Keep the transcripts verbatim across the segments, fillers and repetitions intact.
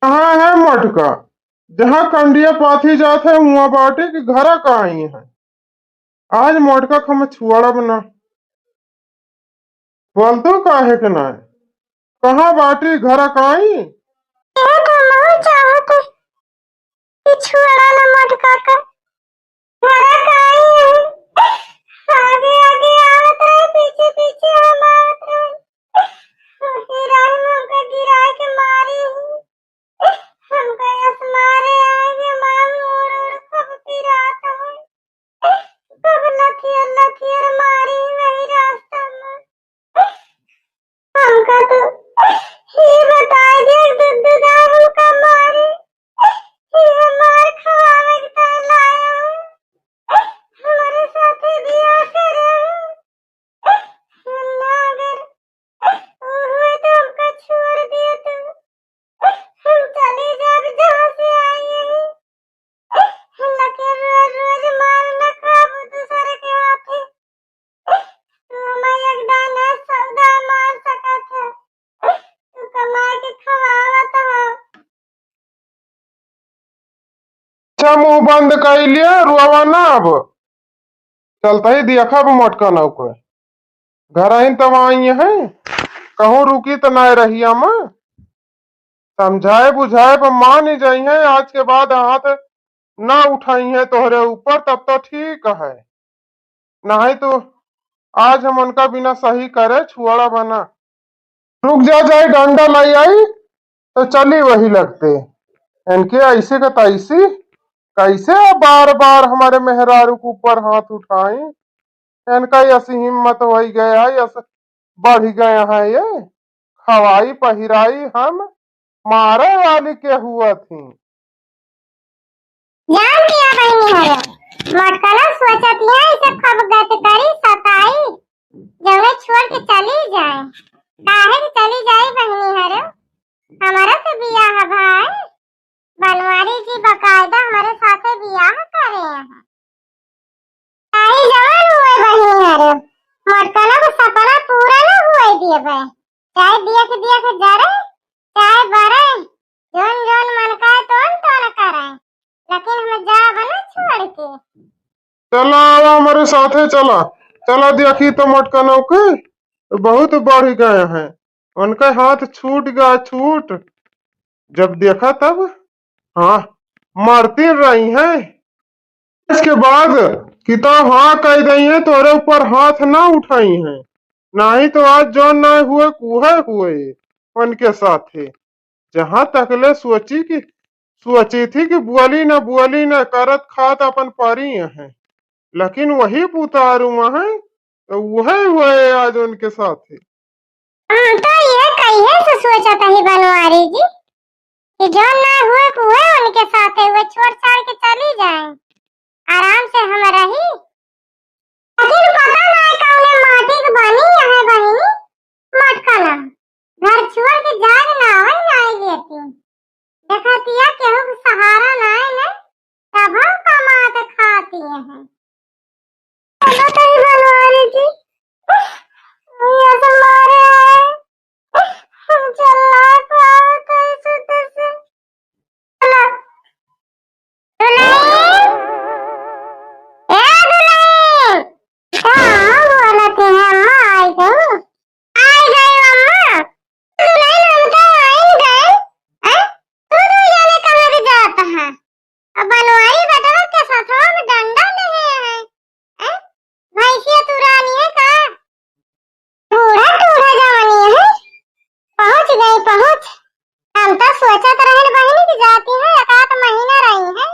कहाँ है मोटका? जहाँ कंडिया पाथी जात है, हुआँ बाटी कि घरा का आई है? आज मोटका क हम छुअड़ब ना। बोल तो काहे के ना? कहाँ बाटी, घरा का आई? ये तो हमहू चाहत है कि छुअड़ा ना मोटका का। घरा का आई है? आगे आगे आवत रहे, पीछे पीछे हम आवत रहे। ओही राह में हमका गिराए के मारी। हमका यस मारे आए गे माँ, उड़ उड़ खूब पिरात है। खूब लथियर लथियर मारी वही रास्ता में। हमका तो ही बताए दे, दुद्दू दा हमका मारी। ही हमार खवावे के ताई लाया है। हमारे साथे बियाह करे है। ना अगर वो हुए तो हमका छोड़ दिया तो हम चले जाब जहाँ से आई है। लेकिन रोज रोज मार न खाब दूसरे के हाथे। तू हमें एक दाना सौदा मार सकत है। तू कमा के खवावत हो। अच्छा, मुंह बंद कर लिया, रोवा ना अब। चलता ही देखब मोटका नौकर। घर आइन तब आई है, कहूँ रुकी त ना रहिया माँ। समझाए बुझाए पर मान ही जाई है, आज के बाद हाथ ना उठाई है तोहरे ऊपर, तब तो ठीक है, नहीं तो आज हम उनका बिना सही करे छुआड़ा बना। रुक जा, जाए डंडा लाई आई तो चली वही लगते। इनके ऐसे का तैसी, कैसे बार बार हमारे मेहरारू के ऊपर हाथ उठाई? इनका ऐसी हिम्मत हो गया है, ऐसे बढ़ गया है ये। खवाई पहिराई हम मारे वाली के हुआ थी। जान दिया बहिनी हरे, मटकना सोचत है इसे खब गत करी सताई, जौने छोड़ के चली जाए। काहे के चली जाए बहिनी हरे? हमारा तो बियाह है भाई, बनवारी जी बकायदा हमारे साथे बियाह करे हैं। चाहे जवान हुए बहिनी हरे, मटकना को सपना पूरा ना हुए दिए बे। चाहे दिया के दिया के जरे, चाहे बरे, जौन जौन मन का है तौन तौन करे, लेकिन हम जाब ना छोड़ के। चला आवा हमारे साथे, चला, चला देखी तो मटकनों के बहुत बढ़ गए हैं, उनका हाथ छूट गया, छूट। जब देखा तब, हाँ, मरती रही हैं। इसके बाद कि तो हाँ कह दई है, तोरे ऊपर हाथ ना उठाई है, नहीं तो आज जौन ना हुए, उहे हुए उनके साथे। जहाँ तकले सोची कि, सोची थी कि बोली ना, बोली ना, करत खात अपन परी हैं, लेकिन वही पुतारू में है, तो वही हुए आज उनके साथे। हम तो ये कहिए से सोचत ही बनवारी जी कि जो ना हुए, हुए उनके साथे, वो छोड़ छाड़ के चली जाए, आराम से हम रही। लेकिन पता ना कौने माटी के बनी है बहिनी, मटकना। घर छोड़ के जाए ना आवे, ना आए लेती। देखतिया केहू के सहारा ना है ना, तब हम कमात खाती हैं। चलो तनी बनवारी जी, ये तो मारे आए। हम चल रहा है पावत है सुध से। चलो। दुल्हन! ए दुल्हन! का बोलत है अम्मा? आई गई? आई गई अम्मा। दुल्हन, हम तो आई गए। हैं? तू दू जाने कहाँ के जात है? अब बनवारी बेटवा के साथवा में डंडा लेहे हैं। हैं? भैंसिया तुरानी है का? बूढ़ा टूढ़ा जवानी है। पहुँच गई, पहुँच। हम तो सोचत रहन बहिनी कि जाती है, एक आध महीना रही है,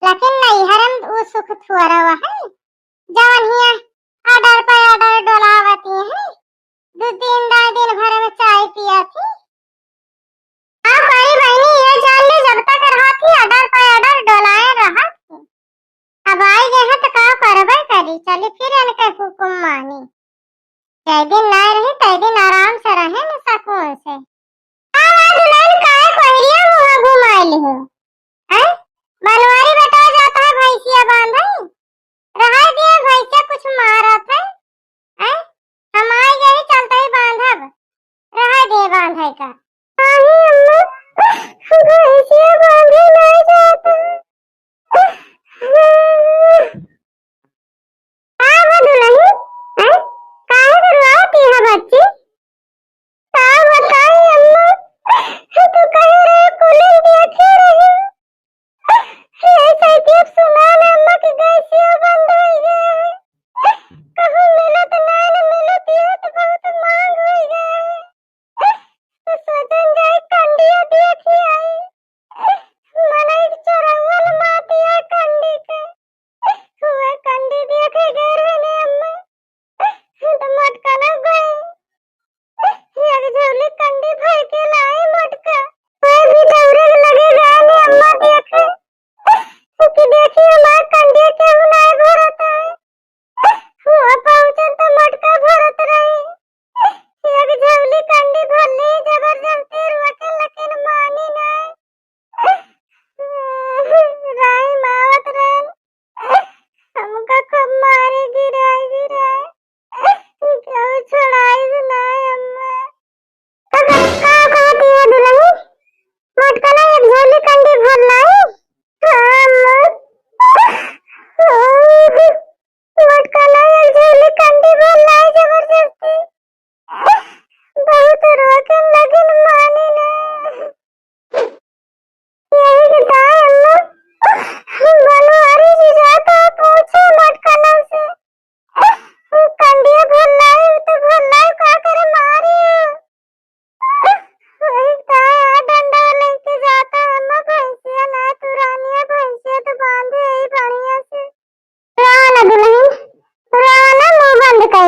लेकिन नैहर में वो सुख थोड़ा हुआ है। जवन हिया order पे order डोलावती है, दो तीन दाई दिन भर में चाय पिया थी। का करी बहिनी, ये जान ले, जब तक रहत ही order पे order डोलाए रहत ही। अब आई गए हैं तो का करबे करी, चली फिर इनके हुकुम मानी। जय दिन ना रही, तय दिन आराम से रहे न सुकून से। का बा दुल्हन, काहे कोहरिया मुँह घुमाइल हो? हैं? बनवारी बेटा जाता है भैंसिया बांधे? रहा दिया, भैंसिया कुछ मारत है। हैं? हम आई गए, चलते ही बांधब। रहा दिए बांधे का। नहीं अम्मा,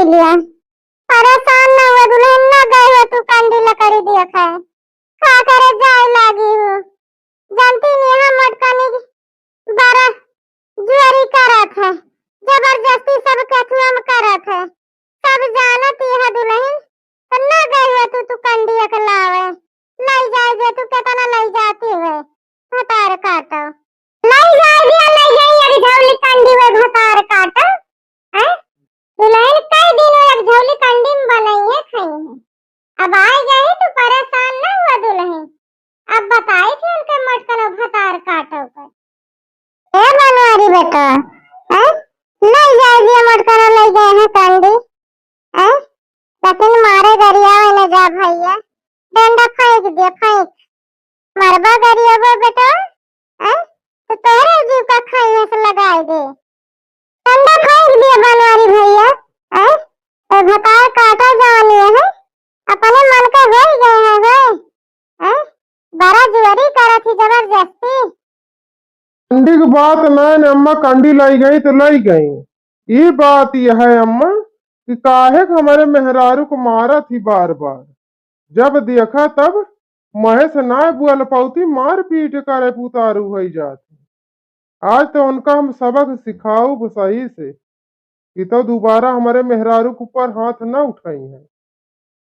लिया। परेशान न हुआ दुलहिन, न गए हो तू कंडी लकड़ी देखे। का करे जाए लागी हो। जानती नहीं है मोटकनी बड़ा जुआरी करत है, जबरदस्ती सब कथुआ में करत है। सब जानत ही है दुलहिन, तो न गए हो तू, तू कंडी एक लावे। लई जाए जे तू केतना लई जाती है, भतार काटो। लई जाए दिया, लई जाए एक झौली कंडी वे भतार काटो। हैं? दुलहिन कई दिन वे एक झौली कंडी में बनई है, खाई है। अब आए गए तो परेशान न हुआ दुलहिन। अब बताई थी उनके मोटकनो भतार काटो के। ए बनवारी बेटा, हैं? लई जाए दिया मोटकनो लई गए हैं कंडी, हैं? लेकिन मारे गरिया में न जा भैया, डंडा फेंक दिया, फेंक। मरबा गरिया वो बेटा, हैं? तो तोहरे जीव का खाइया से लगाई दे। डंडा फेंक दिया बनवारी भैया, हैं? तो भतार काटा जानी है, अपने मन का हो ही गए हैं, होए, हैं? बड़ा जुआरी करत ही जबरदस्ती। कंडी की बात ना है अम्मा, कंडी लाई गई तो लाई गई। ये बात यह है अम्मा कि काहे के हमारे मेहरारू को मारत ही बार बार। जब देखा तब महेश ना बोल पाउती, मार पीट करे पुतारू होई जात। आज तो उनका हम सबक सिखाउब सही से, कि तो दोबारा हमारे मेहरारू के ऊपर हाथ ना उठाई है।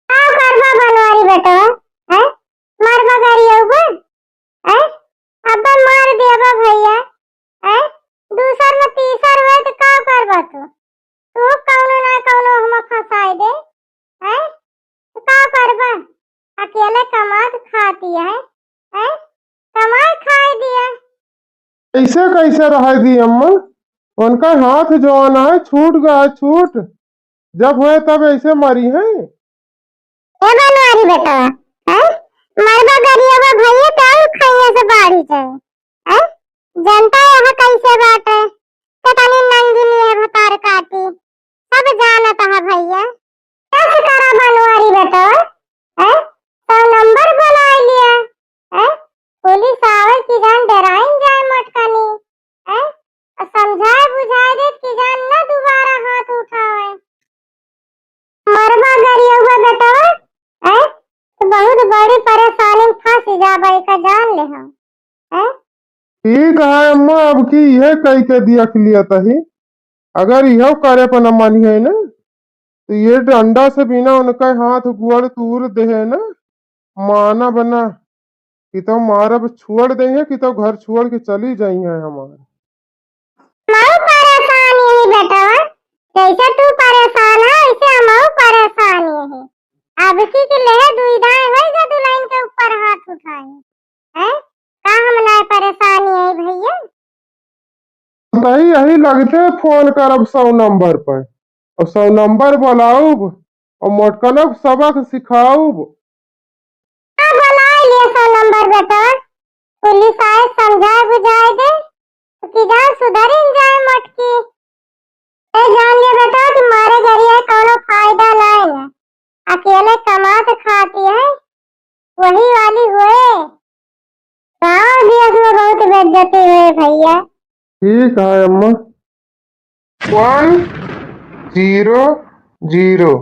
का करबा बनवारी बेटवा, हैं? मरबा गरियउबा, हैं? अब्बा मार देबा भैया, हैं? दूसर में तीसर हुए तो का करबा तू? तू कौनो ना कौनो हम फंसाई दे, हैं? तो का करबा? अकेले कमात खाती है, हैं? कमाए खाए दिया। ऐसे कैसे रह दी अम्मा? उनका हाथ जौन है छूट गया, छूट। जब हुए तब ऐसे मरी है। ए बनवारी बेटा, हैं? मरबा गरियबा भैया तो और खैया से बाढ़ी जाए, हैं? जनता यहाँ कैसे बाटे, केतनी नंगी नियर भतार काटी, सब जानत है भैया। कस करा बनवारी बेटा, हैं? सौ नंबर बुला लिया, हैं? पुलिस आवे कि जान डराइन जाए मोटकनी, हैं? और समझाए बुझाए दे कि जान ना दोबारा हाथ उठावे। मरबा गरियउबा बेटवा, हैं? तो बहुत बड़ी परेशानी में फंस जाबा, एका जान ले हम, हैं? ठीक है अम्मा, अब की यह कह के दिया के लिया तही, अगर यह करे पर न मानी है ना, तो ये डंडा से बिना उनका हाथ गोड़ तूर दे है ना, माना बना कि तो मारब छोड़ दे है कि तो घर छोड़ के चली जाई है हमार। मऊ परेशान यही बेटवा, जैसे तू परेशान है वैसे मऊ परेशान यही। अब की के ले दुविधाएं होई गा दुलहिन के ऊपर हाथ उठाए, हैं? का हम ना परेशान है भैया? तही यही लगते फोन करब सौ नंबर पर, और सौ नंबर बुलाउब, और मोटकनक सबक सिखाउब। हाँ, बुलाए लिए सौ नंबर बेटा, पुलिस आए समझाए बुझाए दे, तो कि जान सुधरिन जाए मोटकी। ए जान लिए बेटा कि मारे गरिया कौनो फायदा ना है, अकेले कमात खाती है, वही वाली हुए। गाँव देश में बहुत बेइज्जती हुए भैया। ठीक है अम्मा। One zero zero.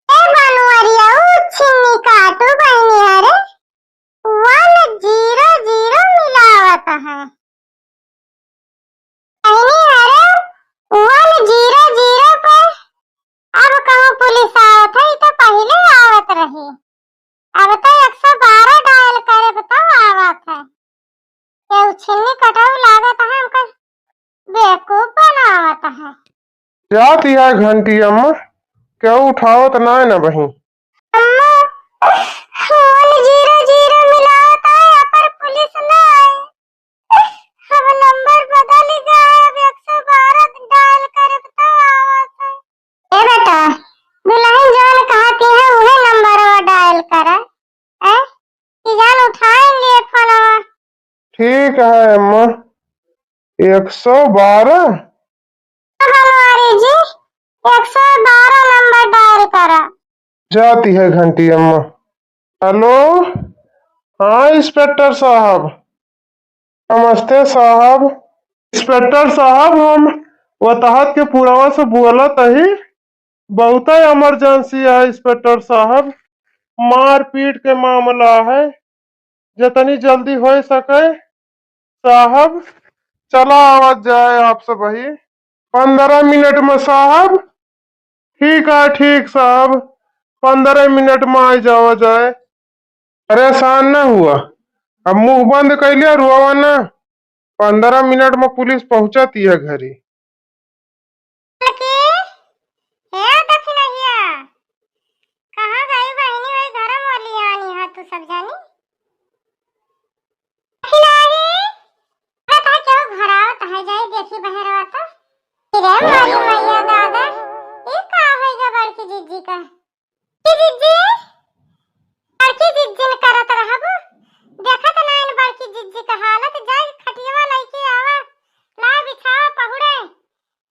ए बनवरिया, ऊ छिन्नी काटू बहिनी, अरे वन ज़ीरो ज़ीरो मिलावत है। बहिनी, अरे वन ज़ीरो ज़ीरो पे अब कहूँ पुलिस आवत है, ई तो पहिले आवत रही। अब तो एक सौ बारह डायल करे तब आवत है। ये छिन्नी कटाऊ लागत है, हमका बेवकूफ बनावत है। जाती है घंटी अम्मा, क्यों उठावत ना है ना बहिन? अम्मा, वन ज़ीरो ज़ीरो मिलावत है, यहाँ पर पुलिस ना आए। अब नंबर बदल गया है, अब एक सौ बारह डायल करे तो आवत है। ए बेटा, दुलहिन जौन कहती है, उहे नंबरवा डायल करा, हैं? कि जान उठाएंगे फोनवा। ठीक है अम्मा, एक सौ बारह। बनवारी जी, एक सौ बारह नंबर डायल करा। जाती है घंटी अम्मा। हेलो, हाँ इंस्पेक्टर साहब, नमस्ते साहब। इंस्पेक्टर साहब, हम वतहत के पुरवा से बोलत हई। बहुतै emergency है इंस्पेक्टर साहब, मारपीट के मामला है, जितनी जल्दी होइ सके साहब। चला आवा जाए आप सबही पन्द्रह मिनट में साहब। ठीक है, ठीक साहब, पन्द्रह मिनट में आइ जावा जाए। परेशान न हुआ, अब मुँह बंद कइ लिया, रोवा न। पन्द्रह मिनट में पुलिस पहुँचत ही है घरी। के? हे दखिनहिया, कहाँ गई बहिनी? वही घर में ओलियानी है तू सब जानी। दखिनही, अरे तोहर केहू घर आवत है, जाई देखी बहरवा तो। अरे मोरी मैया दादा, ई का होइगा बड़की जिज्जी का? बड़की जिज्जी, बड़की जिज्जी न करत रहबू। देखत नाइन बड़की जिज्जी का हालत, जाई खटियवा लइके आवा, ला बिछावा पहुड़े।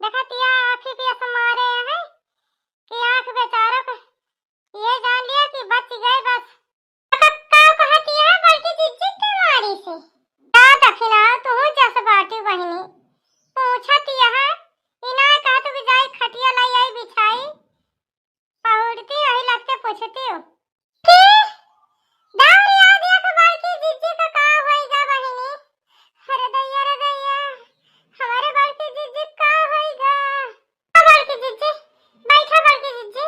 देखत या आँखी के ऐसे मारे है कि आँख बेचारो के ये जान लिया कि बच गए बस। का, का कहत या बड़की जिज्जी के मारी से? का दखिना, तू जस बाटी बहिनी, पूछत या, इना कहत कि जाई खटिया लाई आई बिछाई, पहुड़ती वही लगते पूछती हो। की? दाऊ याद या कि बड़की जिज्जी का का होइगा बहिनी? अरे दैया रे दैया, हमारे बड़की जिज्जी का होइगा? बड़की जिज्जी, बैठा बड़की जिज्जी।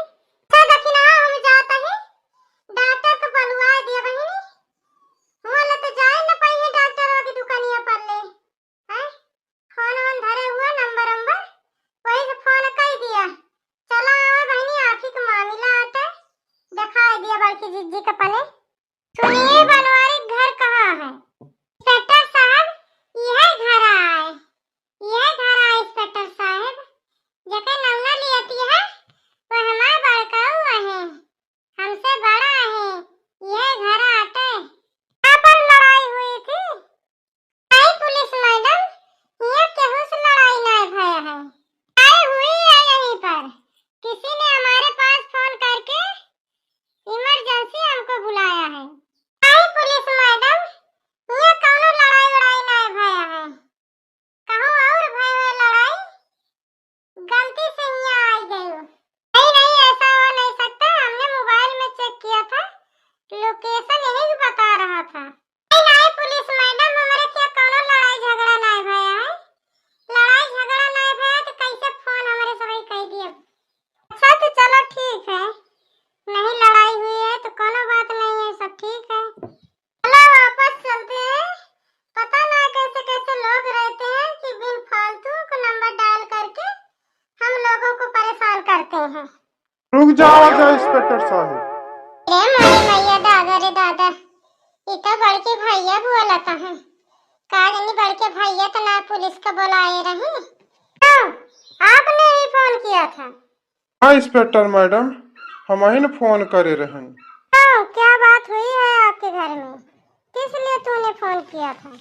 अच्छा दखिना, हम जात ही, डॉक्टर को बुलवा दिया बहिनी। हुआ ले तो जाए न पाई है डॉक्टर की दुकानिया पर ले। हैं? फोन वोन धरे हुआ नंबर वंबर, वही से फोन कई दिया। चला आवा बहिनी, आँखी के मामिला आटे, दिखाई दिया बड़की जिज्जी के पले। सुनिए, बनवारी घर कहाँ है? इंस्पेक्टर साहब, यह घर आए, यह घर आए इंस्पेक्टर साहब। जेके नमूना लियती है, वह हमार बड़काऊ है, हमसे बड़ा है, यह घर आटे। यहाँ पर लड़ाई हुई थी? नहीं पुलिस मैडम, यहाँ केहू से लड़ाई नहीं भया है। लड़ाई हुई है यहीं पर, किसी ने हमारे पास फोन करके इमरजेंसी हमको बुलाया है। नहीं पुलिस मैडम, यहाँ कौनो लड़ाई वड़ाई नहीं भया है, कहूँ और भय है लड़ाई, गलती से यहाँ आ गई। नहीं नहीं, ऐसा हो नहीं सकता, हमने मोबाइल में चेक किया था, लोकेशन यही बता रहा था। नहीं नहीं पुलिस मैडम, हमारे क्या कौनो लड़ाई झगड़ा नहीं भया है, लड़ाई झगड़ा नहीं भया तो कैसे फोन हमारे सभी कह दिए। अच्छा तो चलो ठीक है, नहीं लड़ाई हुई है तो कोनो बात नहीं है, सब ठीक है। चलो वापस चलते हैं। पता ना कैसे कैसे लोग रहते हैं कि बिन फालतू को नंबर डायल करके हम लोगों को परेशान करते हैं। रुक जावा जा इंस्पेक्टर साहब। रे मोरे मैया दादा रे दादा, ई तो बड़के भैया बोलत हैं। का जानी बड़के भैया तो ना पुलिस का बुलाए रहे। हाँ, आपने ही फोन किया था। हाँ इंस्पेक्टर मैडम, हमहिन फोन करे रहन। हाँ, क्या बात हुई है आपके घर में? किस लिए तूने फोन किया था?